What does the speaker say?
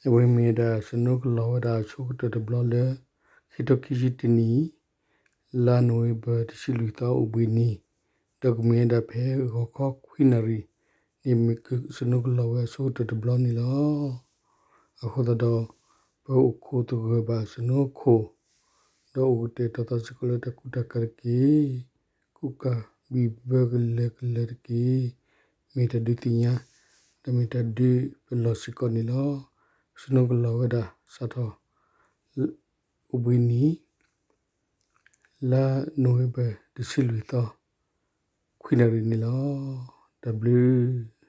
အဝဲမ့ၢ်ဝဲဒၣ် စနိကလီၤဝဲဒၣ်အဆိကတၢၢ်တဘျီလၢ ခံထိခံဆံတနံၣ် လါနိၣ်ဝ့ဘၢၣ် တဆံလွံၢ်သီအိၣ်ဘှံးနံၤ, ဒီးကမ့ၢ်ဝဲဒၣ်ဖဲဂီၤခီခွံနၣ်ရံၣ်န့ၣ် မ့ၢ်စနိကလီၤဝဲအဆိကတၢၢ်တဘျီန့ၣ်လီၤ. အဃိသတးဒီး ပအိၣ်ခိးသဂၢၢ်ဘၣ်စနိခိၣ်, ဒီးအိၣ်ကတဲာ်ကတီၤသးစ့ၢ်ကီးလၢတၢ်ကူၣ်တၢ်ကၤတက့ၢ်. ကူၣ်ကၤဘံၣ်ဘၢကလၢၤကလၢၤတက့ၢ်. မ့ၢ်တၢ်ဒုးသ့ၣ်ညါ, ဒီးမ့ၢ်တၢ်ဒုးပလီၢ်စ့ၢ်ကီးန့ၣ်လီၤ. စနိကလီၤဝဲဒၣ်စးထီၣ် အိၣ်ဘှံးနံၤ လါနိၣ်ဝ့ဘၢၣ် တဆံလွံၢ်သီ ခွံနၣ်ရံၣ်န့ၣ်လီၤ. တၢ်ဘျုး